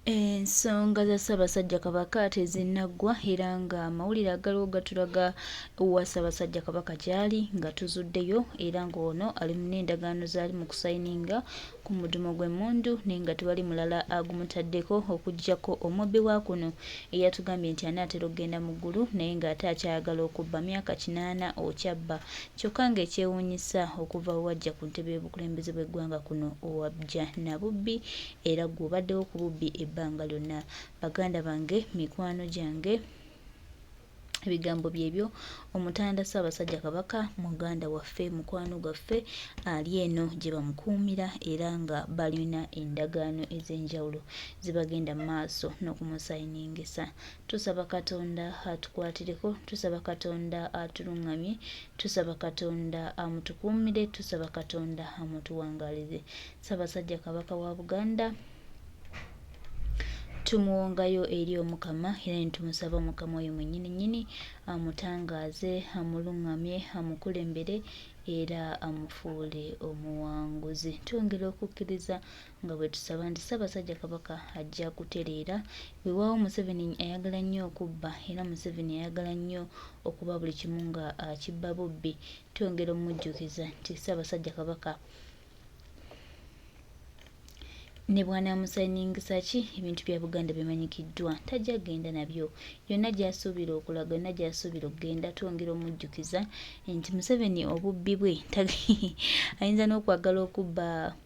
Ensonga za Ssaabasajja Kabaka tezinnaggwa era nga amawulire agaliwo gatulaga wa Ssaabasajja Kabaka gy'ali nga tuzuddeyo era ng'ono ali n'endagaano z'ali mu kusayininga ku mudumo gw'emmundu naye nga tewali mulala agumutaddeko okuggyako omubbi wa kuno eyatugambye nti anaatera okugenda mu ggulu naye ng'ate akyayagala okubba myaka 80 okyabba kyokka ng'ekyewuunyisa okuva we wajja ku ntebe y'obukulembeze bw'eggwanga kuno owajja na bubbi era ggwe obaddewo ku bubbi ebbanga lyonna. Baganda bange, mikwano gyange, ebigambo byebyo. Omutanda Ssaabasajja Kabaka muganda waffe, mukwano gwaffe, ali eno gye bamukuumira era nga balina endagaano ez'enjawulo ze bagenda mu maaso n'okumusayiningisa. Tusaba Katonda atukwatireko, tusaba Katonda atulungamye, tusaba Katonda amutukuumire, tusaba Katonda amutuwangaalize. Ssaabasajja Kabaka wa Buganda tumuwongayo eri Omukama era ne tumusaba Omukama oyo mwennyini nnyini amutangaaze, amulungamye, amukulembere era amufuule omuwanguzi. Twongera okukkiriza nga bwe tusaba nti Ssaabasajja Kabaka ajja kutereera. Weewaawo Museveni ayagala nnyo okubba era Museveni ayagala nnyo okuba buli kimu nga akibba bubbi. Twongera omujjukiza nti Ssaabasajja Kabaka ne bw'anaamusayiningisa ki ebintu bya Buganda bimanyikiddwa tajja kugenda nabyo yonna gy'asuubira okulaga yonna gy'asuubira okugenda. Twongera omujjukiza nti Museveni obubbi bwe ayinza n'okwagala okubba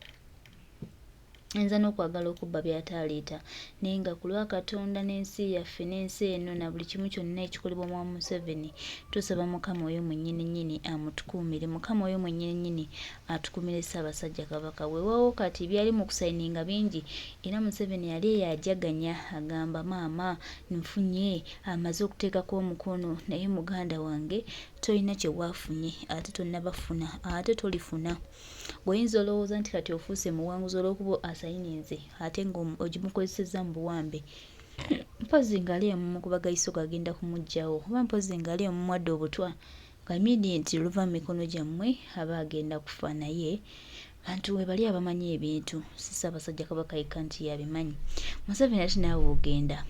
ayinza n'okwagala okubba by'ataaleeta naye nga ku lwa Katonda n'ensi yaffe n'ensi eno na buli kimu kyonna ekikolebwa mwa Museveni tusaba Mukama oyo mwennyini nnyini amutukuumire Mukama oyo mwennyini nnyini atukumire Ssaabasajja Kabaka. Wewawo kati byali mu kusayininga bingi era Museveni yali eyo ajaganya agamba maama nfunye amaze okuteekako omukono naye muganda wange tolina kye waafunye ate tonnabafuna ate tolifuna. Bw'oyinza olowooza nti kati ofuuse muwanguzi olw'okuba asayininze ate ng'ogimukozesezza mu buwambe mpozzi ng'ali emumukuba gayisogo agenda kumuggyawo oba mpozzi ng'ali emumuwadde obutwa nga immediately oluva mu mikono gyammwe aba agenda kufa naye bantu webali abamanyi ebintu si Ssaabasajja Kabaka yekka nti yabimanyi. Museveni ate naawe ogenda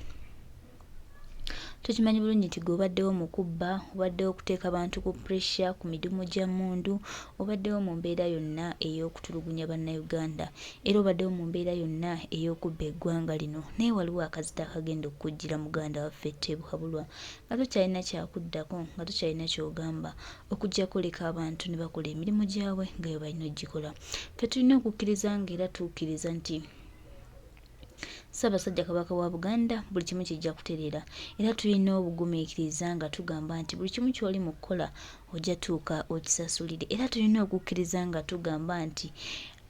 tukimanyi bulungi nti gwe obaddewo mu kubba obaddewo okuteeka abantu ku pressure ku midumu gya mmundu obaddewo mu mbeera yonna ey'okutulugunya Bannayuganda era obaddewo mu mbeera yonna ey'okubba eggwanga lino naye waliwo akazito akagenda okukujjira muganda waffe Tebuhabulwa nga tokyalina kyakuddako nga tokyalina ky'ogamba okuggyako leka abantu ne bakola emirimu gyabwe nga bwe balina okugikola. Ffe tulina okukkiriza ng'era tukkiriza nti Ssaabasajja Kabaka wa Buganda buli kimu kijja kutereera era tulina obugumiikiriza nga tugamba nti buli kimu ky'oli mu kukola ojja tuuka okisasulire era tulina okukkiriza nga tugamba nti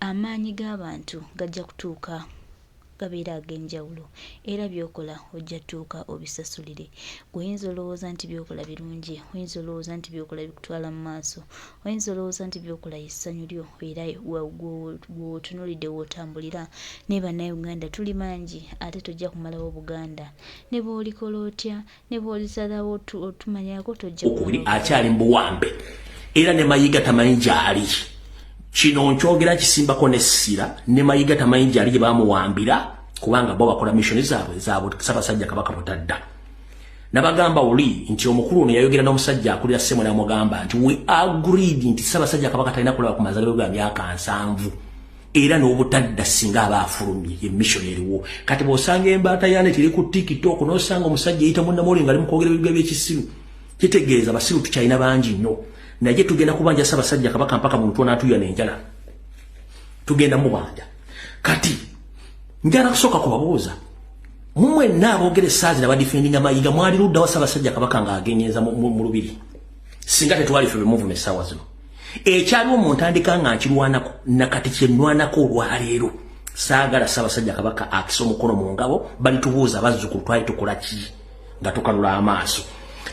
amaanyi g'abantu gajja kutuuka gabeera ag'enjawulo era by'okola ojja tuuka obisasulire. Gwe oyinza olowooza nti by'okola birungi, oyinza olowooza nti by'okola bikutwala mu maaso, oyinza olowooza nti by'okola ye ssanyu lyo era gw'otunuulidde w'otambulira naye Bannayuganda tuli bangi ate tojja kumalawo Buganda ne bw'olikola otya ne bw'olisalawo otumanyako tojja okubiri akyali mu buwambe era ne Mayiga tamanyi gy'ali. Kino nkyogera nkisimbako n'essira ne Mayiga tamanyi gy'ali gye bamuwambira kubanga bo bakola missioni zaabwe zaabwe Ssaabasajja Kabaka butadda. Nabagamba oli nti omukulu ono yayogera n'omusajja akulira Ssemo n'amugamba nti we agreed nti Ssaabasajja Kabaka talina kulaba ku mazaalibwa ga myaka 70 era n'obutadda singa aba afulumye ye mission eriwo. Kati bw'osanga embaata yane teri ku TikTok n'osanga omusajja eyita munnamawulire ng'ali mu kwogera ebigambo by'ekisiru kitegeeza basiru tukyalina bangi nnyo naye tugenda kubanja Ssaabasajja Kabaka mpaka muntu onaatuya n'enjala tugenda mubanja. Kati njala kusooka kubabuuza mumwenna aboogera essaazi nabadifendinga Mayiga mwali luddawa Ssaabasajja Kabaka ng'agenyeza mu lubiri singa tetwali ffe bemuvuma essaawa zino. Ekyaliwo mu ntandika nga nkirwanako nakati kye nnwanako olwaleero saagala Ssaabasajja Kabaka akisa omukono mu ngabo balitubuuza abazzukulu twali tukola ki nga tukanula amaaso.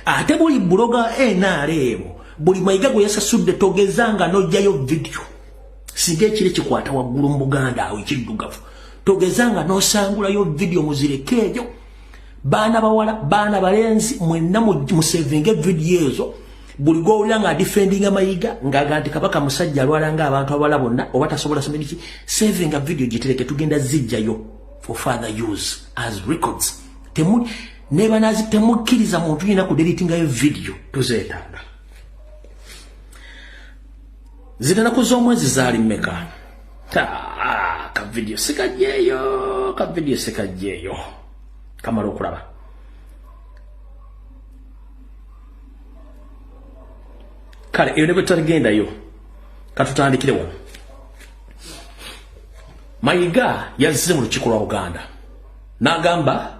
Ate buli blogger NRM buli Mayiga gwe yasasudde togeza nga n'ojjayo vidiyo singa ekire kikwata waggulu mu Buganda awo ekiddugavu togeza nga n'osangulayo vidiyo muzireke eyo. Baana bawala baana balenzi mwenna musevinga evidiyo ezo buli gwowulira nga adifendinga Mayiga ng'aga nti Kabaka musajja alwala ng'abantu abalala bonna oba tasobola somebiki sevinga vidiyo gitereke tugenda zijjayo. for further use as records. Temu nebanazi temukkiriza muntu yina ku deletingayo video, tuzeetaaga. Zitanaku z'omwezi zaali mmeka? Ka video sikajjeeyo, ka video sikajjeeyo, kamala okulaba. Kale eyo ne bwe tutagendayo, katutandikire wano. Mayiga yazze mu lukiiko lwa Buganda n'agamba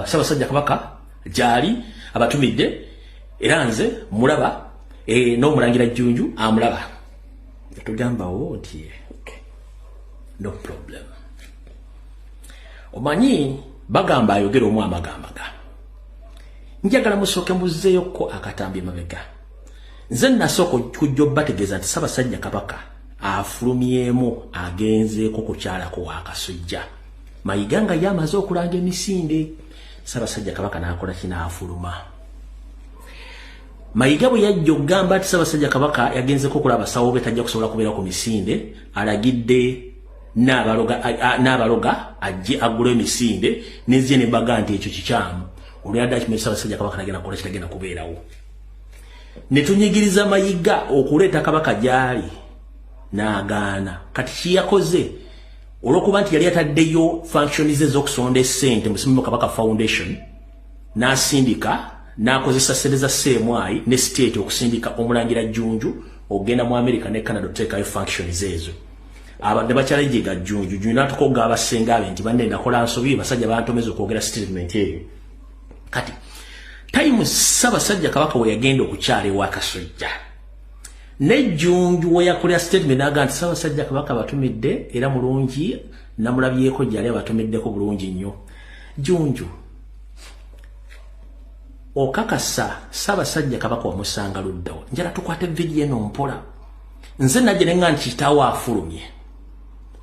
Ssaabasajja Kabaka gyali abatumidde, era nze mulaba, n'omulangira Jjunju amulaba. Yatugambawo nti okay, no problem. Omanyi bagamba ayogera omu amagambaga. Njagala musooke muzzeeyokko akatambi emabega. Nze nasooka kujja obbategeeza nti Ssaabasajja Kabaka afulumyemu agenzeeko kukyalako Wakasujja. Mayiga nga ye amaze okulanga emisinde, Ssaabasajja Kabaka n'akola ki? N'afuluma. Mayiga bwe yajja okugamba nti Ssaabasajja Kabaka yagenzeko okulaba abasawo be, tajja kusobola kubeera ku misinde, alagidde n'abaloga ajje aggula emisinde, nenzije ne mbaga nti ekyo kikyamu. Olweyadde akimanyi Ssaabasajja Kabaka tagenda kukola kitagenda kubeerawo. Ne tunyigiriza Mayiga okuleeta Kabaka gy'ali, n'agaana. Kati kiyakoze olw'okuba nti yali ataddeyo function ze ez'okusonda essente mu Simba Kabaka Foundation, n'asindika n'akozesa ssente za CMI ne state okusindika omulangira Jjunju ogenda mu America ne Canada oteekayo functions ezo. Aba ne bakyalejiga Jjunju, Jjunju n'atuka okugamba abasenga be nti banne nakola nsobi, basajja bantomeza okwogera statement eyo. Kati time Ssaabasajja Kabaka we yagenda okukyala ewa Kasujja, ne Jjunju we yakolera statement n'agamba nti Ssaabasajja Kabaka abatumidde era mulungi, namulabyeko gyali abatumiddeko bulungi nnyo. Jjunju, okakasa Ssaabasajja Kabaka wamusanga luddawo? Njala tukwate vidiyo eno mpola. Nze najja ne ŋŋa nti kitaawo afulumye,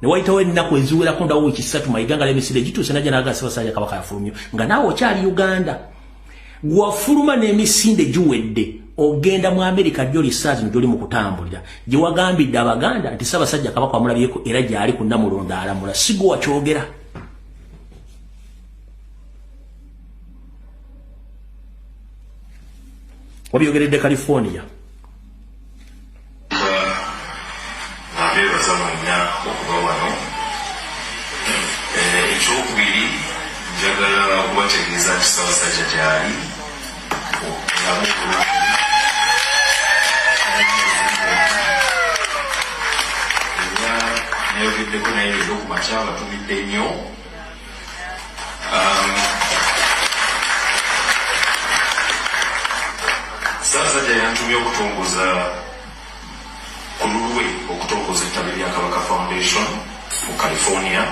ne wayitawo ennaku eziwerako, ndawo wiiki 3, Mayiga nga emisinde gituuse, najja n'agamba Ssaabasajja Kabaka yafulumye nga naawe okyali Uganda. Gwafuluma n'emisinde giwedde, ogenda mu Amerika gyoli saa zino gyoli mu kutambulira, gye wagambidde Abaganda nti Ssaabasajja Kabaka wamulabyeko era gyali ku Namulondo alamula. Sigo wakyogera? Wabyogeredde California. Abeebaza mwenna okuba wano. Ekyokubiri, njagala okubategeeza nti Ssaabasajja gyali mulamu bulungi era nayogeddeko naye leero ku makya, batumidde nnyo. Ssaabasajja yantumye okutongoza ku lulwe, okutongoza ettabi lya Kabaka Foundation mu California,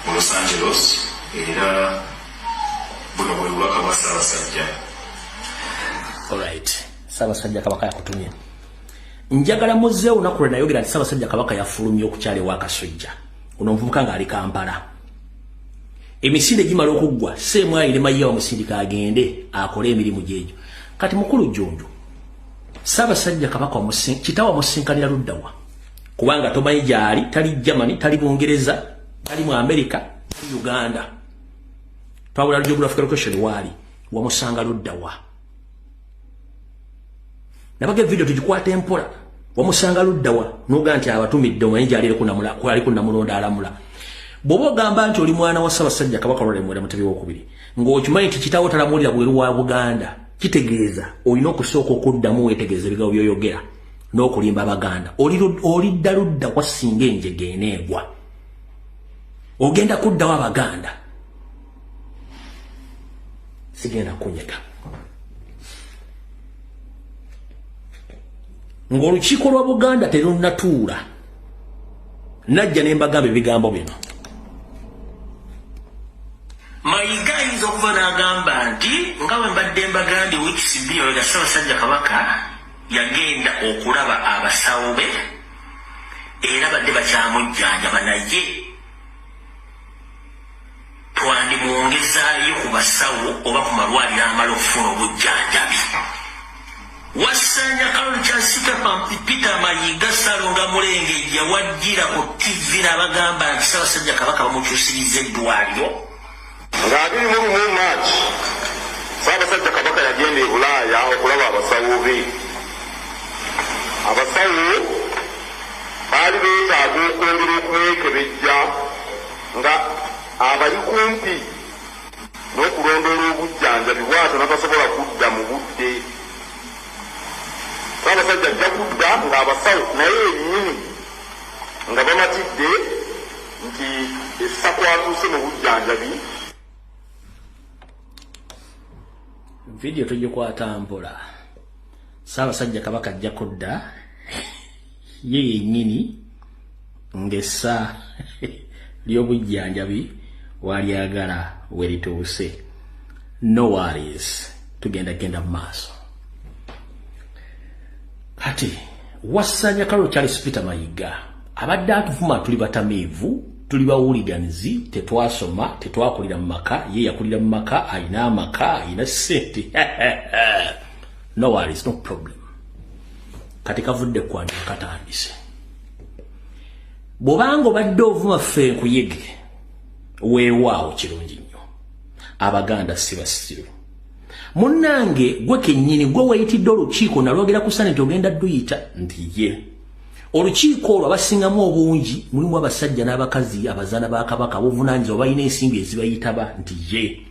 mu Los Angeles, era buno bwe bubaka bwa Ssaabasajja. Alright, Ssaabasajja Kabaka yakutumye. Njagala muzzeewo olunaku lwe nayogera nti Ssaabasajja Kabaka yafulumye okukyala ewa Kasujja. Ono omuvubuka ng'ali Kampala, emisinde gimala okuggwa, seemwayi ne Mayiga bamusindika agende akole emirimu gyegyo. Kati mukulu Jjunju, Ssaabasajja Kabaka kitaawe amusinkanira luddawa? Kubanga tomanyi gyali, tali Germany, tali Bungereza, tali mu America, tali Uganda. Twabula geographical location waali, wamusanga luddawa? Nabaga video tugikwata empola. Wamusanga luddawa noga nti abatumidde, omanyi gyali ali ku Namulondo alamula? Bw'oba ogamba nti oli mwana wa Ssaabasajja Kabaka Ronald Muwenda Mutebi wokubiri, ng'okimanyi nti kitaawo talamulira bweru wa Buganda, kitegeeza olina okusooka okuddamu weetegereza ebigambo by'oyogera n'okulimba Abaganda. Olidda ludda wasinga enjega eneegwa? Ogenda kuddawo Abaganda? Sigenda kunyega. Ng'olukiiko lwa Buganda terunnatuula, najja ne mbagamba ebigambo bino. Mayiga ayinza okuva n'agamba nti nga bwe mbadde mbagambye wiikisi 2 mabega, Ssaabasajja Kabaka yagenda okulaba abasawo be era badde bakyamujjanjaba, naye twandimwongezaayo ku basawo oba ku malwaliro amala okufuna obujjanjabi. Wasanya Kaloli Kyasika Peter Mayiga Ssalonga Mulengejja wajjira ku TV n'abagamba nti Ssaabasajja Kabaka bamukyusiriza eddwaliro. Nga 21 March, Ssaabasajja Kabaka yagenda e Bulaaya okulaba abasawo be. Abasawo baali beetaaga okwongera okumwekebejja nga abali kumpi n'okulondoola obujjanjabi bw'atyo n'atasobola kudda mu budde. Ssaabasajja ajja kudda ng'abasawo naye yennyini nga bamatidde nti essa kw'atuuse mu bujjanjabi. Vidiyo tugikwata mpola. Ssaabasajja Kabaka ajja kudda ye yennyini ng'essa ly'obujjanjabi walyagala we lituuse. No worries, tugenda genda mu maaso. Kati Wassanya Karol Charles Peter Mayiga abadde atuvuma tuli batamiivu, tuli bawuliganizi, tetwasoma, tetwakulira mu maka, ye yakulira mu maka, alina amaka, alina ssente. No worries, no problem. Kati kavudde kwanjula katandise. Bw'obanga obadde ovuma ffe nkuyege, weewaawo kirungi nnyo. Abaganda si basiru. Munnange gwe kennyini gwe weeyitidde olukiiko nalwogera ku Sande nti ogenda duyita nti ye. Olukiiko olwo abasingamu obungi mulimu abasajja n'abakazi abazaana ba Kabaka abovunaanyizibwa balina ensimbi ezibayitaba nti ye.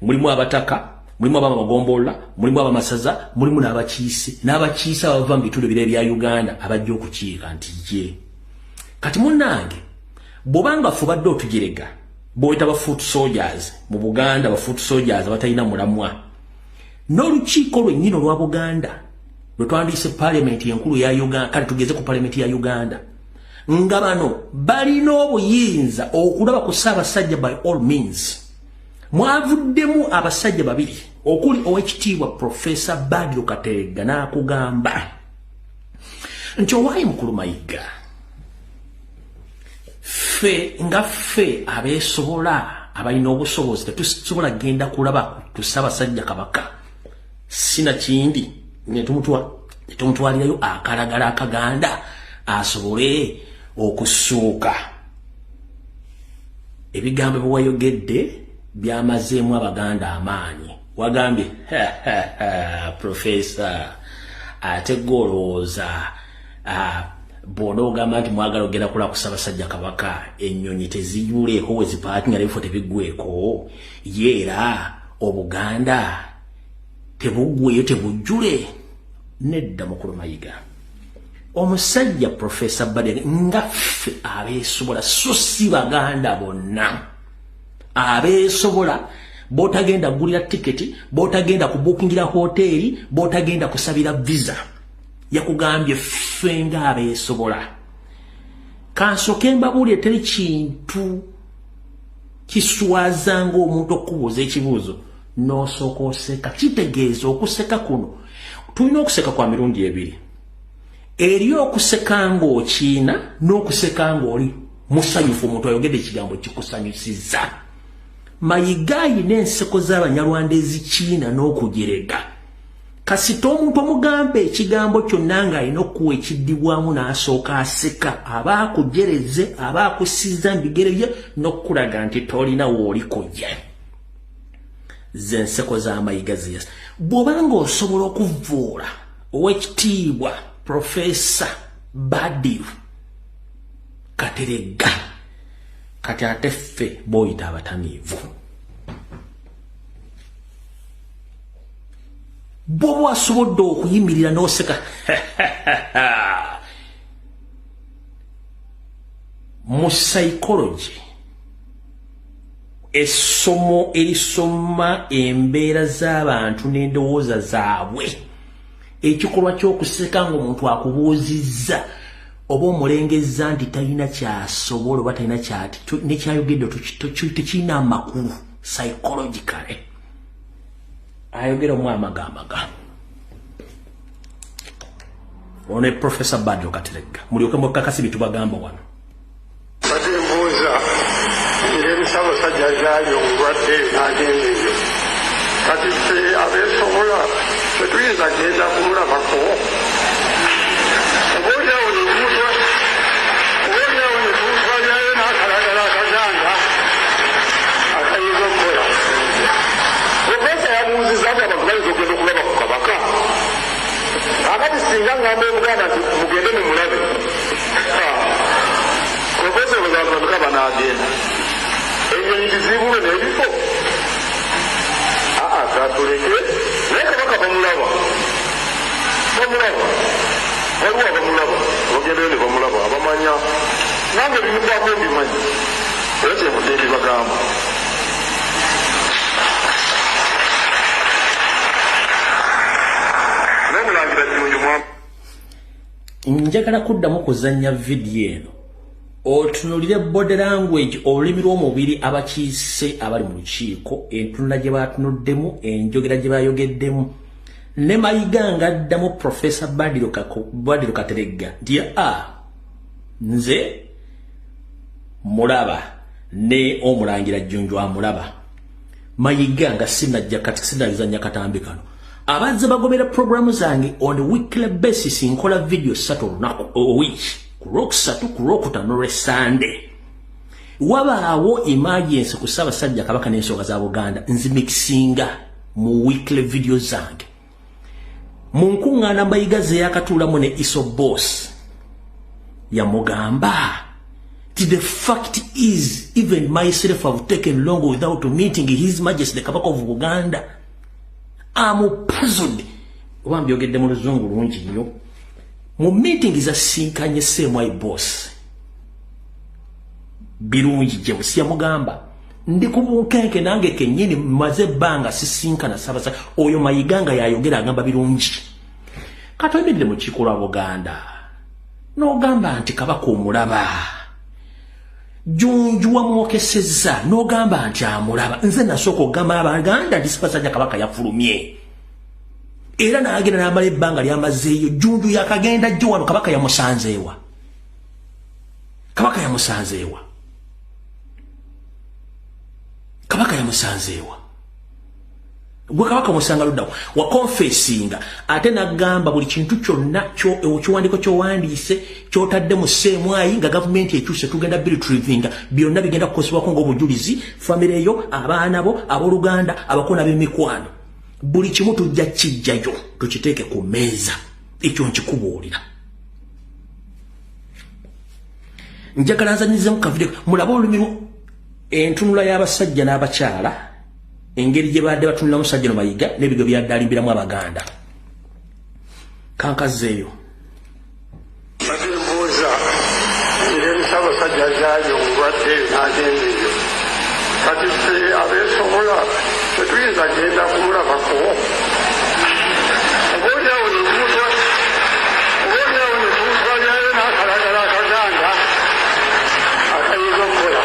Mulimu abataka, mulimu abamagombolola, mulimu abamasaza, mulimu n'abakiise, n'abakiise abava mu bitundu ebirala ebya Uganda abajja okukiika nti ye. Kati munnange bw'obanga ffe obadde otujerega b'oyita ba foot soldiers mu Buganda, ba foot soldiers abatalina mulamwa, n'olukiiko lwennyini olwa Buganda lwe twandiise parliament enkulu ya Uganda, kale tugeze ku parliament ya Uganda, nga bano balina obuyinza okulaba ku Ssaabasajja by all means. Mwavuddemu abasajja babiri okuli owekitiibwa Professor Badru Kateregga n'akugamba nti owaayi Mukulu Mayiga, ffe nga ffe abeesobola abalina obusobozi tetusobola genda kulaba ku Ssaabasajja Kabaka sina kindi ne tumutwalirayo akalagala akaganda asobole okussuuka. Ebigambo bye wayogedde byamazeemu Abaganda amaanyi. Wagambye Professor, ate gwe olowooza bw'onoogamba nti mwagala ogenda kulaba ku Ssaabasajja Kabaka, ennyonyi tezijuleeko we zipaakinga n'ebifo tebiggweeko, ye era Obuganda tebuggweyo tebujjule? Nedda Mukulu Mayiga. Omusajja Professor Badru nga ffe abeesobola, so si Baganda bonna abeesobola, b'otagenda kugulira tiketi, b'otagenda kubuukingira hoteeri, b'otagenda kusabira visa, yakugambye ffe ng'abeesobola. Kansooke mbabuulire, teri kintu kiswaza ng'omuntu okubuuza ekibuuzo n'osooka oseka. Kitegeeza okuseka kuno tulina okuseka kwa mirundi ebiri: eri okuseka ng'okiina n'okuseka ng'oli musanyufu, omuntu ayogedde ekigambo kikusanyusizza. Mayiga ayina enseko z'Abanyarwanda ezikiina n'okujerega. Kasita omuntu omugamba ekigambo kyonna ng'alina okuwa ekiddibwamu n'asooka aseka, aba akujereze, aba akusiza mu bigere bye n'okukulaga nti tolina w'oli kujja. Ze nseko z'Amayiga ziyasa. Bw'obanga osobola okuvvuula owekitiibwa Professor Badiru Kateregga, kati ate ffe b'oyita abatamiivu, bw'oba wasobodde okuyimirira n'oseka mu psychology, essomo erisoma embeera z'abantu n'endowooza zaabwe, ekikolwa ky'okuseka ng'omuntu akubuuzizza oba omulengezza nti talina kyasobola oba talina kyati nekyayogedde tekirina amakulu psychologically, ayogera omu amagamaga. Ono ye Professor Badru Kateregga, mulyoke mwekakasi bye tubagamba wano. Badde mbuuza engeri Ssaabasajja gy'ali omulwadde n'agenda eyo. Kati ffe abeesobola tetuyinza genda kumulabako. Oboolyawo ne tumutwalirayo n'akalagala akaganda akayinza okukola. Profesa yabuuzizza nti abantu bayinza okugenda okulaba ku Kabaka. Akati singa ngamba Omuganda nti mugende mumulabe, Profesa olowooza bameka banaagenda? Ennyonyi ziziibulwe n'ebifo? Aa, katuleke. Naye Kabaka bamulaba, bamulaba, waliwo abamulaba, bagendayo ne bamulaba, abamanya. Nange bimukwako mbimanyi, era kyenvudde mbibagamba. N'omulangira Jjunju mwa Njagala kuddamu kuzannya vidiyo eno otunulire body language, olulimi lw'omubiri, abakiise abali mu lukiiko, entunula gye batunuddemu, enjogera gye bayogeddemu, ne Mayiga ng'addamu Profesa Badilo Kateregga nti a nze mulaba ne Omulangira Jjunju amulaba. Mayiga nga sinajja kati sinalizannya katambi kano, abazze bagobera programu zange on weekly basis, nkola video 3 olunaku, owiiki, ku Lwokusatu, ku Lwokutaano, lwesande. Wabaawo emergency ku Ssaabasajja Kabaka n'ensonga za Buganda, nzimixinga mu weekly video zange. Mu nkuŋŋaana Mayiga ze yakatuulamu ne Iso Boss, yamugamba ti the fact is even myself have taken long without meeting His Majesty the Kabaka of Buganda. I'm puzzled. Oba mbyogedde mu Luzungu lungi nnyo. Mu meeting zasinkanye CMI boss Birungi James, yamugamba ndi ku bunkenke nange kennyini maze ebbanga sisinkana Ssaabasajja. Oyo Mayiga nga yayogera agamba Birungi. Kati oyimiridde mu lukiiko lwa Buganda n'ogamba nti Kabaka omulaba, Jjunju wamwokesezza n'ogamba nti amulaba. Nze nasooka okugamba Abaganda nti Ssaabasajja Kabaka yafulumye era n'agenda n'amala ebbanga lyamazeeyo. Jjunju yakagenda jjo wano, Kabaka yamusanzeewa? Kabaka yamusanzeewa? Kabaka yamusanzeewa? Gwe Kabaka musanga luddawo wakonfesinga, ate nagamba buli kintu kyonna ekiwandiiko kyowandiise kyotadde mu seemwayi nga gavumenti ekyuse tugenda biretrievinga, byonna bigenda kukozebwako ng'obujulizi. Famire eyo, abaana bo, abooluganda, abakona b'emikwano, buli kimu tujja kijjayo tukiteeke ku mmeeza. Ekyo nkikubuulira. Njagala nzanyizemu kavidiyo mulabe olulimi, entunula y'abasajja n'abakyala, engeri gye badde batunula musajja no Mayiga n'ebigo byadde alimbiramu Abaganda. Kankazzeeyo. Badde mbuuza engeri Ssaabasajja gyali obulwadde n'agenda eyo. Kati ffe abeesobola tetuyinza genda kumulabako? Oboolyawo ne tumutwalirayo n'akalagala akaganda akayinza okukola.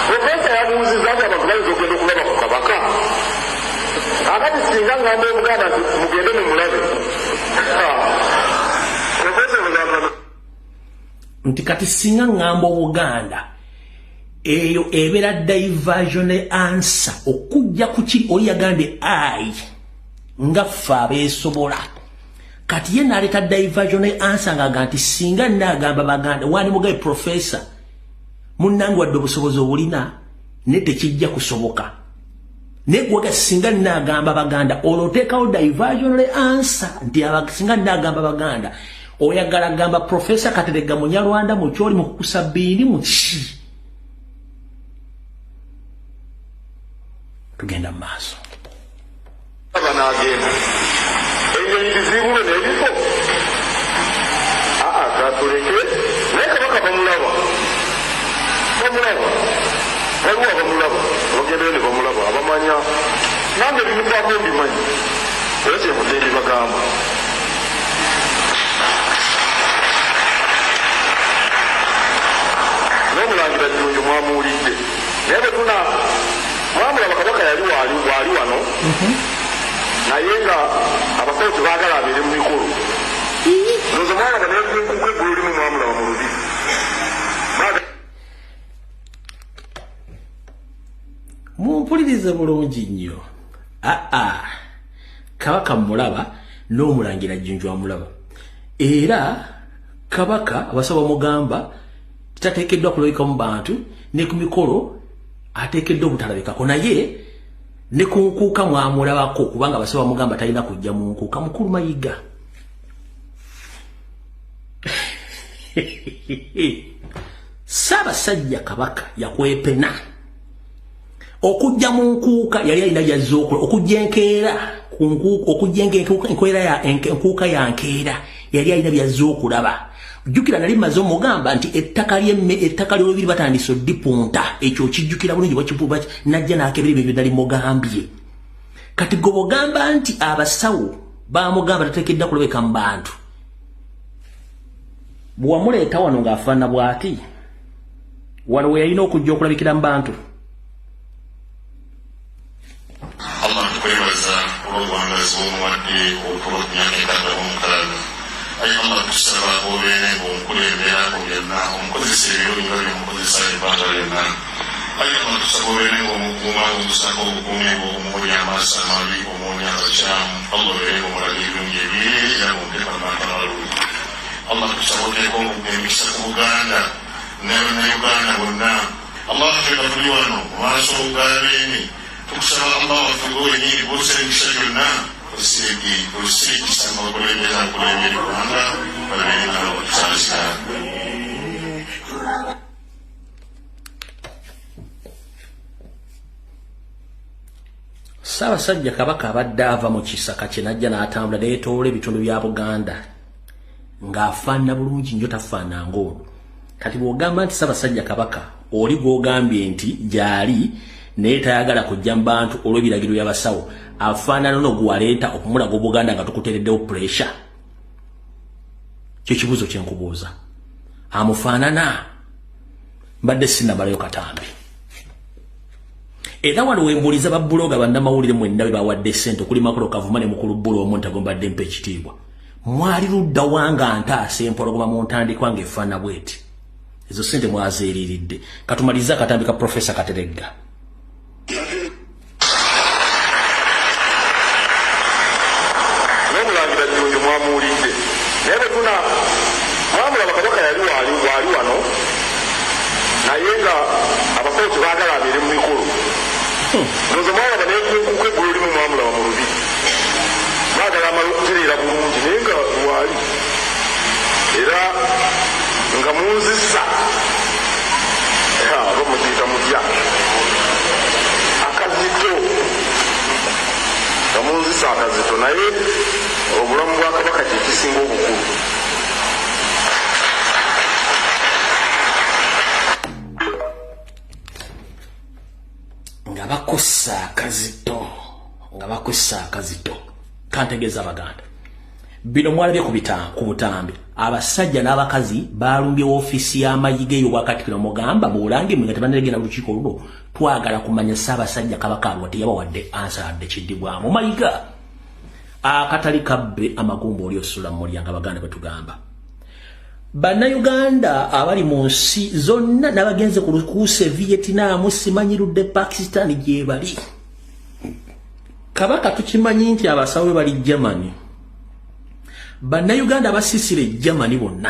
Profesa yabuuzizza nti abantu bayinza okugenda okulaba ku Kabaka. Akati singa ngamba Omuganda nti mugende mumulabe, Profesa olowooza Nti kati singa ŋŋamba Obuganda, eyo ebeera diversion answer okujja ku kiri. Oli yagambye ai nga ffe abeesobola, kati ye n'aleeta diversion answer ng'aga nti singa nnaagamba Baganda. Wani mugabe professor munnange, wadde obusobozi obulina ne tekijja kusoboka, naye gwaga singa nnaagamba Baganda, olwo oteekawo diversion answer nti singa nnaagamba Baganda. Oyagala gamba Profesa Katerega Munyarwanda mukyoli mukukusa bbiini muki? Tugenda mu maaso. Banaagenda ennyonyi ziziibulwe n'ebifo? Aa, katuleke. Naye Kabaka bamulaba, bamulaba, waliwo abamulaba, bagendayo ne bamulaba, abamanya. Nange bimukwako mbimanyi, era kyenvudde mbibagamba. N'omulangira Jjunju mwamuwulidde, naye bwe tuna mwamulaba Kabaka yali waali wano, naye nga abasawo tebaagala abeere mu mikolo. Ndowooza mwalaba n'enkunkuku eggulo limu mwamulaba mu lubiri. Mumpulirize bulungi nnyo. Aa, Kabaka mulaba n'omulangira Jjunju amulaba. Era Kabaka abasawo bamugamba tateekeddwa kulabika mu bantu, ne ku mikolo ateekeddwa obutalabikako, naye ne ku nkuuka mwamulabako kubanga abasawo bamugamba talina kujja mu nkuuka. Mukulu Mayiga Ssaabasajja Kabaka yakwepena okujja mu nkuuka, yali alina byazze okola, okujja enkeera ku nkuuka, okujja enkuuka ya nkeera yali alina byazze okulaba. Jjukira nali mmaze omugamba nti ettaka ly'olubiri batandise oddipunta, ekyo okijjukira bulungi, bakipuba najja n'akebera ebyo bye nali mugambye. Kati gwe bw'ogamba nti abasawo baamugamba tateekeddwa kulabika mu bantu, bwe wamuleeta wano ng'afaanana bw'ati, wano we yalina okujja okulabikira mu bantu. Allah tukwebaza olw'obuwangazi bw'omuwadde okutuuka ku myaka 66. Ayi Allah, tukusaba obeere ng'omukulembera mu byonna, omukozesa ebirungi nga by'omukozesa ebbanga lyonna. Ayi Allah, tusaba obeere ng'omukuuma, ng'omusaako obukuumi bwo, omuwonya amaaso amabi, omuwonya abakyamu. Allah, obeere ng'omulaga ebirungi ebirere era ng'omuteeka mu bantu abalungi. Allah, tusaba oteeka emikisa ku Buganda ne Bannayuganda bonna. Allah, ffe nga tuli wano mu maaso ga Beene, tukusaba Allah waffe gwe wennyini gw'ossa emikisa gyonna, osse ekisa mu bakulembeze abakulembera eggwanga, babeere nga bakusaasira. Ssaabasajja Kabaka abadde ava mu kisaka kye n'ajja n'atambula neyeetoloola ebitundu bya Buganda ng'afaanana bulungi nnyo, tafaanana ng'ono. Kati bw'ogamba nti Ssaabasajja Kabaka oli gw'ogambye nti gy'ali naye tayagala kujja mu bantu olw'ebiragiro by'abasawo, afaanana no gwaleeta okumulaga Obuganda nga tukuteereddewo pressure? Kyo kibuuzo kye nkubuuza, amufaanana? Mbadde sinnamalayo katambi. Era wano wembuuliza babbuloga, bannamawulire mwenna be bawadde ssente okuli Makolo Kavuma ne mukulu Bbula omuntu agombadde mpa ekitiibwa, mwali ludda wanga ntaasa empologoma mu ntandikwa ng'efaana bweti? Ezo ssente mwazeeriiridde. Katumalirize akatambi ka Profesa Kateregga. N'omulangira Jjunju mwamuwulidde, naye bwe tuna mwamulaba Kabaka yali waali wano, naye nga abasawo tebaagala abeere mu mikolo. Ndowooza mwalaba n'ekunkuka eggulo limu mwamulaba mu lubiri, baagala amala okutereera bulungi, naye nga waali era nga munzisa oba mukiyita mutya akazito, nga munzisa akazito, naye obulamu bwa Kabaka kye kisinga obukulu. Nga bakussa akazito, nga bakussa akazito. Kantegeeza Abaganda, bino mwalabye ku butambi, abasajja n'abakazi balumbye woofiisi y'Amayiga eyo Bwakatikiro. Mugamba bulange mwe nga tebannalegenda mu lukiiko olwo, twagala kumanya Ssaabasajja Kabaka alwa teyabawadde ansa adde kiddibwamu. Mayiga, akatali kabbe amagumba oli osula mulya, nga Baganda bwe tugamba. Bannayuganda abali mu nsi zonna n'abagenze ku lukuuse Vietnam, simanyi ludde Pakistan gye bali, Kabaka tukimanyi nti abasawo be bali Germany. Bannayuganda abasiisira e Germany bonna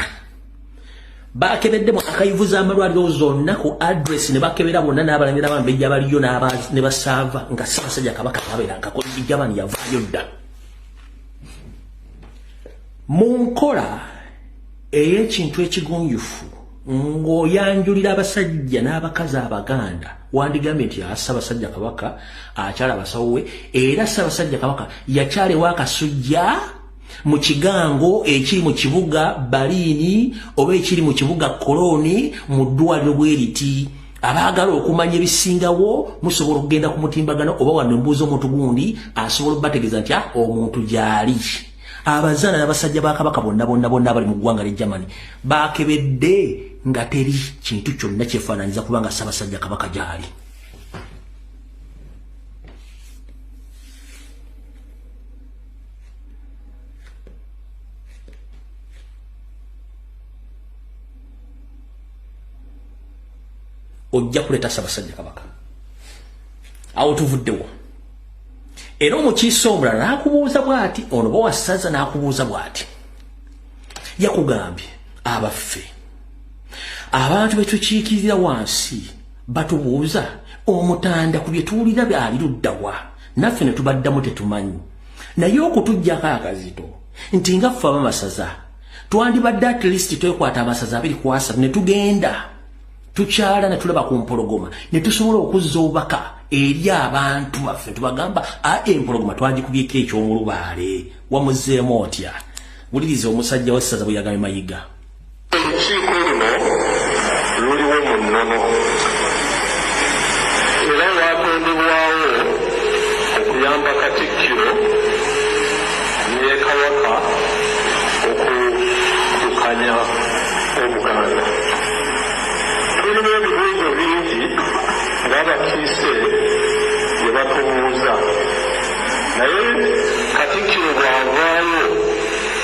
bakebedde mu archive z'amalwaliro zonna ku address ne bakebera bonna n'abalangira abambejja baliyo ne basaava nga Ssaabasajja Kabaka tabeera nkako Germany, yavaayo dda. Mu nkola ey'ekintu ekigunjufu ng'oyanjulira abasajja n'abakazi Abaganda, wandigambye nti Ssaabasajja Kabaka akyala abasawo we, era Ssaabasajja Kabaka yakyalewo akasujja mu kigango ekiri mu kibuga Baliini oba ekiri mu kibuga Kolooni mu ddwaliro bwe riti. Abaagala okumanya ebisingawo musobola okugenda ku mutimbagano oba wano embuuza omuntu gundi asobola okubategeeza nti omuntu gy'ali. Abazaana n'abasajja ba Kabaka bonna bonna bonna abali mu ggwanga ly'e Germany bakebedde nga teri kintu kyonna kyefaananyiza kubanga Ssaabasajja Kabaka gy'ali. Ojja kuleeta Ssaabasajja Kabaka awo tuvuddewo. Era omukiise omulala n'akubuuza bw'ati, ono bw'owassaza n'akubuuza bw'ati, yakugambye abaffe abantu be tukiikirira wansi batubuuza Omutanda ku bye tuwulira byali ludda wa, naffe ne tubaddamu tetumanyi. Naye okutuggyako akazito nti nga ffe abamasaza twandibadde at least twekwata amasaza 23 ne tugenda tukyala ne tulaba ku mpologoma ne tusobola okuzza obubaka eri abantu baffe tubagamba a empologoma twagikubyeko eky'omulubaale. Wamuzzeemu otya? Wuliriza omusajja w'essaza bwe yagambye Mayiga. Olukiiko luno luliwo mu nnono era lwatondebwawo okuyamba Katikkiro ne Kabaka okuddukanya Obuganda. Tulina ebibuuzo bingi ng'abakiise bye batubuuza naye Katikkiro bw'avaayo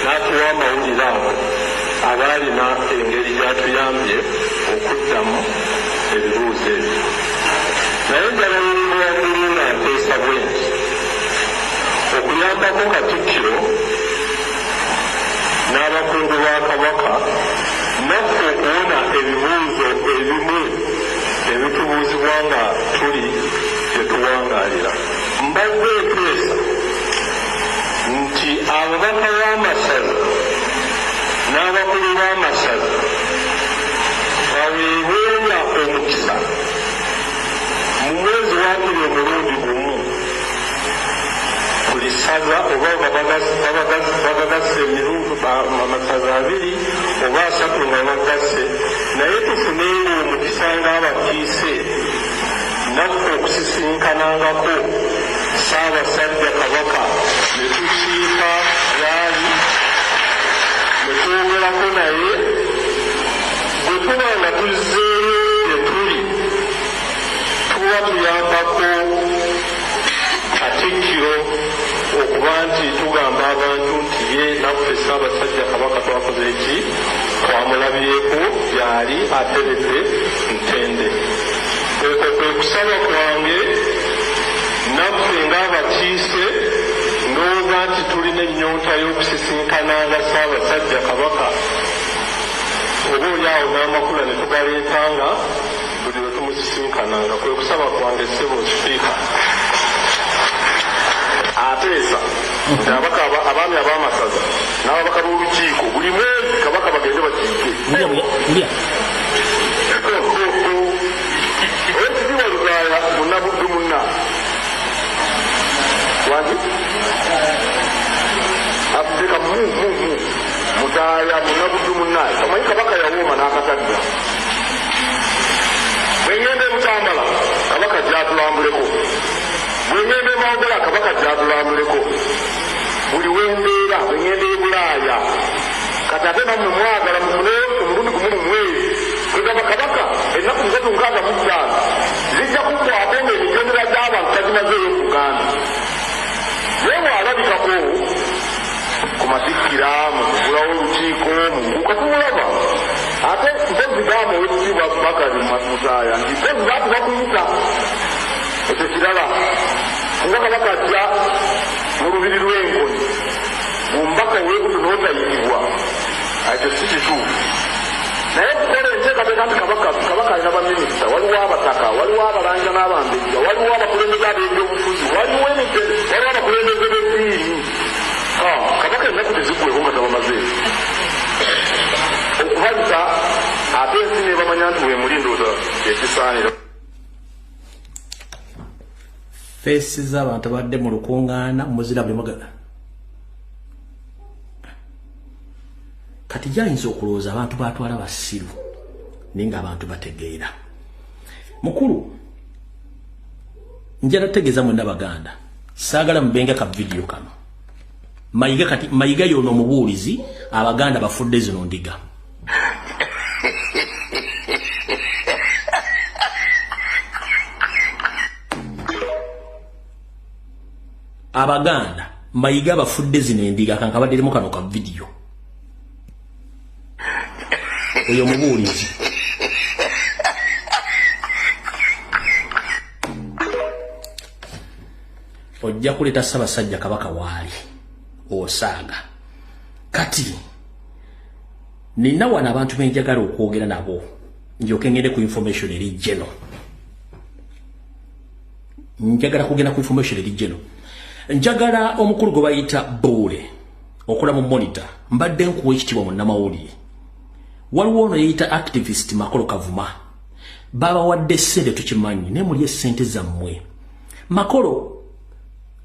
n'atuwa amawulire ago aba alina engeri gy'atuyambye okuddamu ebibuuzo ebyo. Naye njagala oluva waggulu nga nteesa bwenti, okuyambako Katikkiro n'abakungu ba Kabaka naffe okuwona ebibuuzo ebimu ebitubuuzibwa nga tuli gye tuwangaalira. Mbadde nteesa nti ababaka b'amasaza n'abakulu b'amasaza baweebwenga omukisa mu mwezi waakiri omulundi gumu buli ssaza oba babagasse amasaza 2 oba 3 nga babagasse, naye tufunenga omukisa ng'abakiise naffe okusisinkanangako Ssaabasajja Kabaka ne tukiika gy'ali ne twogerako naye. Bwe tuba nga tuzzeeyo gye tuli tuba tuyambako Katikkiro okuba nti tugamba abantu nti ye naffe Ssaabasajja Kabaka twakoze ki, twamulabyeko gy'ali ateredde ntende. Okwo kwe kusaba kwange naffe ng'abakiise ndowooza nti tulina ennyonta y'okusisinkananga Ssaabasajja Kabaka oba oli awo n'amakula ne tugaleetanga buli lwe tumusisinkananga. Kwe kusaba kwange ssebo Sipiika. Ateesa nti ababaka abaami ab'amasaza n'ababaka b'olukiiko buli mwezi Kabaka bagende bakiike. Owekitiibwa Lutaaya Munnabuddu munna wangi Abdeka mu mu mu Mutaaya Munnabuddu munnaye omanyi Kabaka yawooma n'akatadda. Bwe ŋŋenda e Butambala Kabaka gy'atulambuleko, bwe ŋŋenda e Mawogala Kabaka gy'atulambuleko, buli we mbeera, bwe ŋŋenda e Bulaaya. Kati ate nammwe mwagala mufune omulundi gumu mu mwezi. Kwegamba Kabaka ennaku 365 zijja kuggwaako ng'emitendera gy'abantu tagimazeeyo mu Buganda. Naye bw'alabikako ku matikkira, mu kugulawo olukiiko, mu nkuuka tumulaba. Ate mpozzi gamba Owekitiibwa Bakari Mutaaya nti mpozzi baati bakuyita. Ekyo kirala. Singa Kabaka ajja mu lubiri lw'Enkoni omubaka ow'ekutu n'otayitibwa, ekyo si kituufu. Naye okukola enteekateeka nti Kabaka, Kabaka alina baminisita, waliwo abataka, waliwo abalangira n'abambejja, waliwo abakulembeze ab'ebyobufuzi, waliwo emitende, waliwo abakulembeze b'eddiini. Ha, Kabaka ennaku teziggweeko nga tabamazeeko okubayita, ate ensi n'ebamanya nti weemuli, ndowooza kye kisaanira. Feesi z'abantu abadde mu lukuŋŋaana muzira buli mugala. Kati gyayinza okulowooza abantu batwala basiru, naye ng'abantu bategeera. Mukulu, njala tegeeza mwenna Baganda, saagala mubenga ka vidiyo kano. Mayiga kati Mayiga yono omubuulizi, Abaganda bafudde zino ndiga. Abaganda Mayiga bafudde zino endiga. Kankabadderemu kano ka vidiyo, oyo omubuulizi. Ojja kuleeta Ssaabasajja Kabaka waali osaaga. Kati nina wano abantu benjagala okwogera nabo, ndyoke ngende ku information eri geno. Njagala kugenda ku information eri geno. Njagala omukulu gwe bayita Buule okola mu Monitor, mbadde nkuwa ekitiibwa munnamawulire. Waliwo ono yeyita activist Makolo Kavuma, babawadde ssente tukimanyi, naye muli essente zammwe. Makolo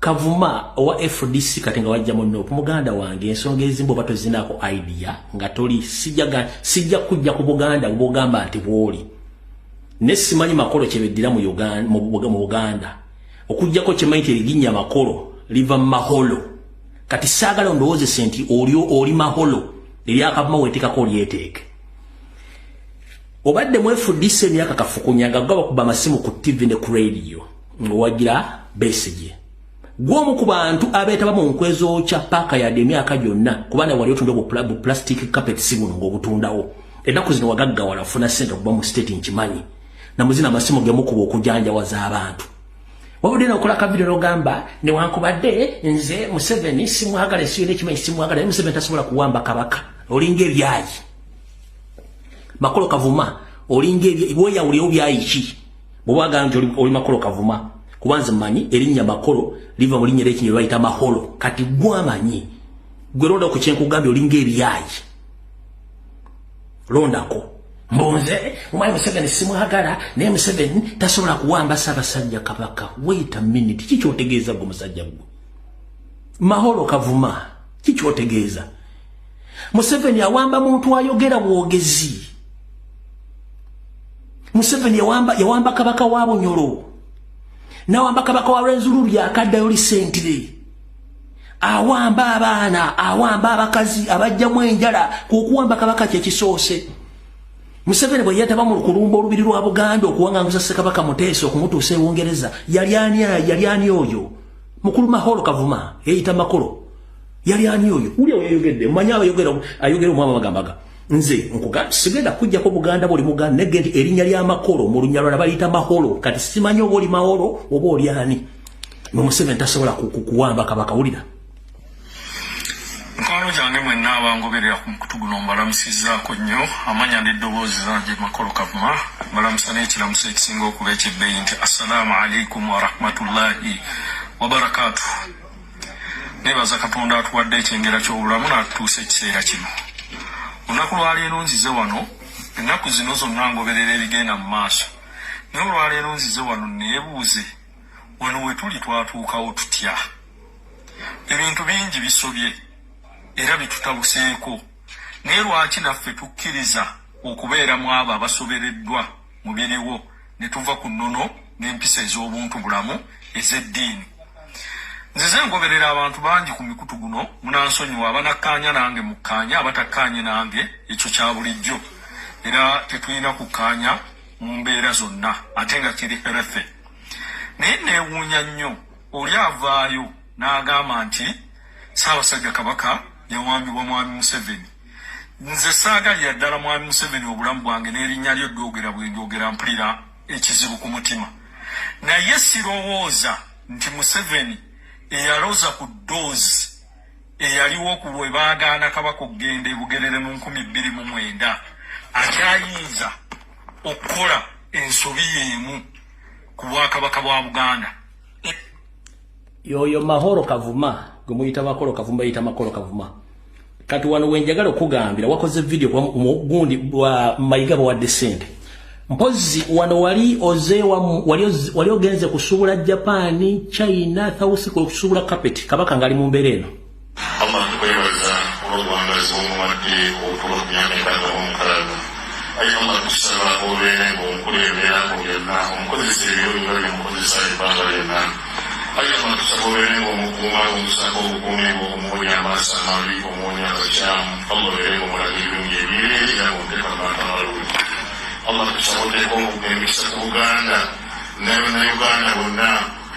Kavuma owa FDC kati nga wajja mu NUP, muganda wange, ensonga ezimu oba tozinaako idea nga toli, sijja kujja ku Buganda bwogamba nti bwoli ne simanyi Makolo kyebeddira mu Uganda, mu Buganda okujjako kyemanyi nti erinnya Makolo liva mu maholo. Kati saagala ondowoozese nti oli maholo eryakavuma weeteekako olyeteeke. Obadde mu FDC emyaka kafukunya nga gaba kuba amasimu ku TV ne ku radio ng'owagira Besigye. Gw'omu ku bantu abeetaba mu nkwe zookya paaka yadde emyaka gyonna, kubanga wali otunda bu plastic carpet si buno ng'obutundawo. Ennaku zino wagaggawala, ofuna ssente okuva mu state, nkimanyi. Namuzina amasimu gemukuba okujanjawaza abantu. Wabudde nokola ka video n'ogamba newankubadde nze Museveni simwagala, ensi yonna ekimanyi simwagala, naye Museveni tasobola kuwamba kabaka. Olinga ebyayi. Makolo Kavuma, olinga ebyayi, weeyawulirewo byayi ki? Bw'oba agamba nti oli Makolo Kavuma, kuba nze mmanyi erinnya Makolo liva mu linnya ly'ekinyarwanda bayita maholo. Kati gwe amanyi, gwe londa ku kyenkugambye, olinga ebyayi. Londako. Mbunze omwami Museveni simwagala, naye Museveni tasobola kuwamba Ssaabasajja Kabaka. Wait a minute, ki kyotegeeza gwe musajja gwe Maholo Kavuma? Ki kyotegeeza? Museveni awamba muntu ayogera bwogezi? Museveni yawamba kabaka wa Bunyoro, nawamba kabaka wa Rwenzururu yakaddayo lisentire, awamba abaana, awamba abakazi, abajjamu enjala. Kukuwamba kabaka kyekisoose. Museveni bwe yeetaba mu kulumba olubiri lwa Buganda okuwanganguza Ssekabaka Muteesa okumutuusa e Bungereza, yali ani? Yali ani oyo mukulu Maholo Kavuma yeyita Makolo? Yali ani oyo? Uli oyogedde mmanyi abayogera ayogera omwama magambaga. Nze nkuga sigenda kujjako Buganda buli Muganda nege nti erinnya lya Makolo mu Lunyarwanda baliyita Maholo. Kati simanyi oba oli Maholo oba oli ani. Mwe Museveni tasobola kuwamba kabaka. Wulira. Mikwano gyange mwenna abangoberera ku mukutu guno, mbalamusizzaako nnyo. Amanya n'eddoboozi zange Makolo Kavuma. Mbalamusa n'ekiramuso ekisinga okuba ekyebbeeyi nti assalaamu alaikum warahmatullahi wabarakaatu. Nebaza Katonda atuwadde ekyengera ky'obulamu n'atutuusa ekiseera kino. Olunaku lwaleero nzize wano, ennaku zino zonna ngoberera ebigenda mu maaso, naye olwaleero nzize wano neebuuze, wano we tuli twatuukawo tutya? Ebintu bingi bisobye era bitutabuseeko, naye lwaki naffe tukkiriza okubeera mu abo abasobereddwa mu biriwo ne tuva ku nnono n'empisa ez'obuntu bulamu ez'eddiini? Nzize ngoberera abantu bangi ku mikutu guno. Munansonyiwa, abanakkaanya nange mukkaanya, abatakkaanye nange ekyo kya bulijjo, era tetulina kukkaanya mu mbeera zonna ate nga kiri herefe. Naye neewuunya nnyo oli avaayo n'agamba nti Ssaabasajja Kabaka yawambibwa mwami Museveni. Nze saagalira ddala mwami Museveni obulamu bwange, n'erinnya lyo ddwogera bwe ndyogera mpulira ekizibu ku mutima, naye sirowooza nti Museveni eyaloza ku ddoozi eyaliwo ku bwe baagaana kabaka okugenda e Bugerere mu 2009 akyayinza okukola ensobi y'emu ku bwakabaka bwa Buganda. Yoyo Mahoro Kavuma gwe muyita Makolo Kavuma, yita Makolo Kavuma. Kati wano wenjagala okugambira, wakoze video gundi wa Mayiga bawadde sente. Mpozi wano wali oze wali ogenze kusuubula Japan, China, South, kusuubula carpet, kabaka ngali mu mbeera eno. Allah, tukwebaza olw'obuwangazi bw'omuwadde obutuuka ku myaka 66. Ayi Allah, tusaba obeere ng'omukulembera mu byonna, omukozesa ebirungi nga byomukozesa ebbanga lyonna. Ayi Allah, tusaba obeere ng'omukuuma, ng'omusaako obukuumi bwo, omuwonya amaaso amabi, omuwonya abakyamu. Allah, obeere ng'omulaga ebirungi ebirere era ng'omuteeka mu bantu abalungi. Allah, tusaba oteeka emikisa ku Buganda n'Abannayuganda bonna.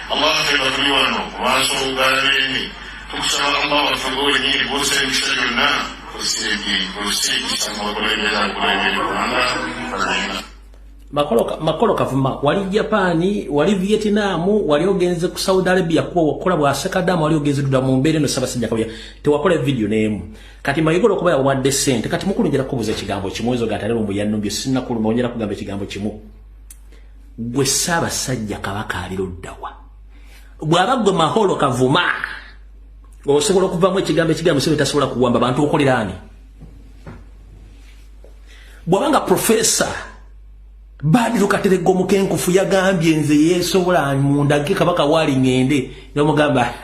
Allah, ffe nga tuli wano mu maaso g'abeeni, tukusaba Allah waffe, gwe wennyini gwosa emikisa gyonna, osse ekisa mu bakulembeze abakulembera eggwanga. Makolo Kavuma, wali Japani, wali Vietnam, wali ogenze ku Saudi Arabia kuba wakola bwa Sekadamu, wali ogenze dda mu mbeera eno Ssaabasajja Kabaka tewakola video n'emu. Kati Mayiga okuba yawadde ssente, kati mukulu njagala kubuuza ekigambo kimu, ezo gatale lumbu yannumbye sinnakuluma, njagala kugamba ekigambo kimu. Gwe Ssaabasajja Kabaka ali luddawa? Bw'aba gwe Maholo Kavuma, osobola okuvamu ekigambo ekigambo Museveni tasobola kuwamba bantu okolera ani? Bw'abanga Professor Badru Katerega omukenkufu yagambye nze yeesobola mundage Kabaka waali ŋŋende, nomugamba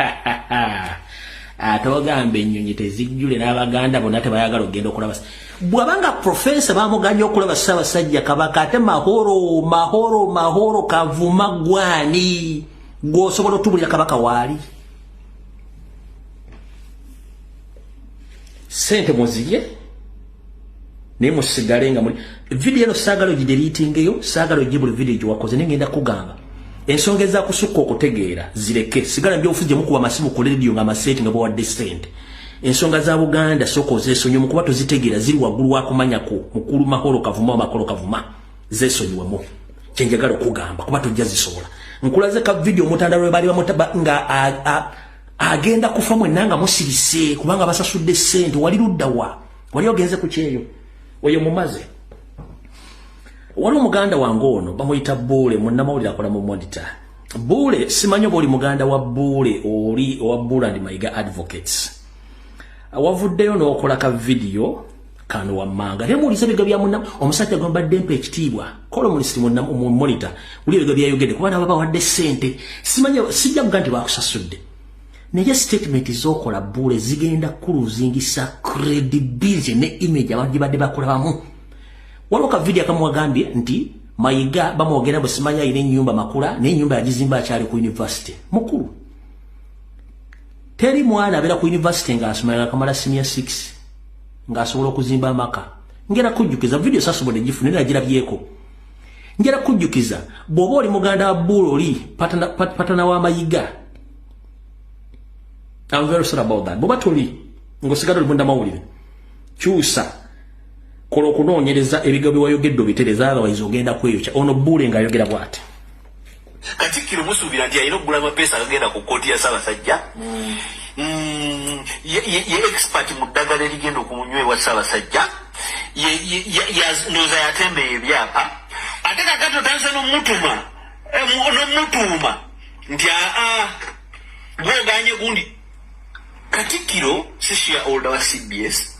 ate ogamba ennyonyi tezijjule n'Abaganda bonna tebayagala okugenda okulaba. Bw'abanga professor bamuganye okulaba Ssaabasajja Kabaka, ate Mahoro Mahoro Mahoro Kavuma gwani gw'osobola otubulira Kabaka waali? Sente muzirye naye musigale nga muli video eno saagala ogideliitingeyo, saagala ogye buli video gyewakoze, naye ngenda kugamba ensonga ezakusukka okutegeera zireke. Sigala byobufuzi gye mukuba amasimu ku rediyo nga amaseeti nga bawadde sente. Ensonga za Buganda sooka ozeesonyiwemu kuba tozitegeera, ziri waggulu wakumanyako. Mukulu Mahoro Kavuma, Makolo Kavuma, zeesonyiwemu, kyenjagala okugamba kuba tojja zisobola. Nkulaze ka video omutanda lwe bali nga agenda kufa mwenna nga musirise kubanga basasudde ssente. Wali luddawa? Wali ogenze ku kyeyo oyo mumaze. Wali omuganda wange ono bamuyita Buule, munnamawulire akola mu Monitor. Buule, simanyi oba oli muganda wa Buule, oli owa Buule and Mayiga Advocates, wavuddeyo n'okola ka vidiyo kano wammanga, naye muwulize ebigo bya munna omusajja gwe mbadde mpa ekitiibwa, columnist mu Monitor. Wuli ebigo byayogedde kuba nabo bawadde ssente, simanyi, sijja kuga nti bakusasudde, naye statement z'okola Buule zigenda kuluzingisa credibility ne image abantu gye badde bakulabamu. Waliwo ka vidiyo akamu wagambye nti Mayiga bamwogera bwe simanyi alina ennyumba Makula, naye ennyumba yagizimba akyali ku university. Mukulu, teri mwana abeera ku university ng'asoma nga akamala senior 6 ng'asobola okuzimba amaka. Ngera kujjukiza vidiyo sasobodde gifuna, naye nagirabyeko. Njagala kujjukiza bw'oba oli muganda wa Buule, oli patana wa Mayiga, I'm very sorry about that. Bw'oba toli ng'osigala oli munnamawulire, kyusa, kola okunoonyereza, ebigambo byewayogedde obitereza, otherwise ogenda kweyokya. Ono Buule ng'ayogera bw'ati. Katikkiro musuubira nti alina okugula amapeesa agagenda ku kkooti ya Ssaabasajja. Ye expert mu ddagala erigenda okumunywebwa Ssaabasajja, ndowooza yatembeya ebyapa. Ate kakati otandise n'omutuma n'omutuuma nti aa gwoganye gundi. Katikkiro si shareholder wa CBS,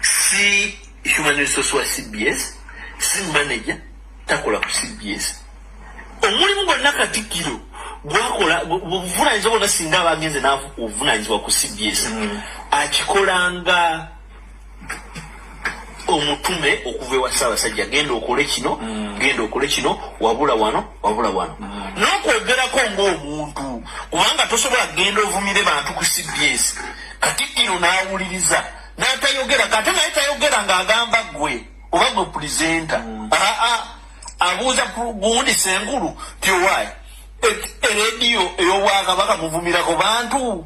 si human resource wa CBS, si manager, takola ku CBS. Omulimu gwonna katikkiro gwakola, obuvunanyizibwa bwonna, singa aba agenze n'obuvunanyizibwa ku CBS, akikolanga omutume okuva ewa Ssaabasajja: genda okole kino, genda okole kino, wabula wano, wabula wano. N'okwogerako ng'omuntu, kubanga tosobola kugenda ovumire bantu ku CBS, katikkiro n'awuliriza n'atayogera. Kate naye tayogera ng'agamba gwe oba gwe presenter. Aa, abuuza gundi senkulu ti owaayi erediyo ey'obwakabaka muvumirako bantu.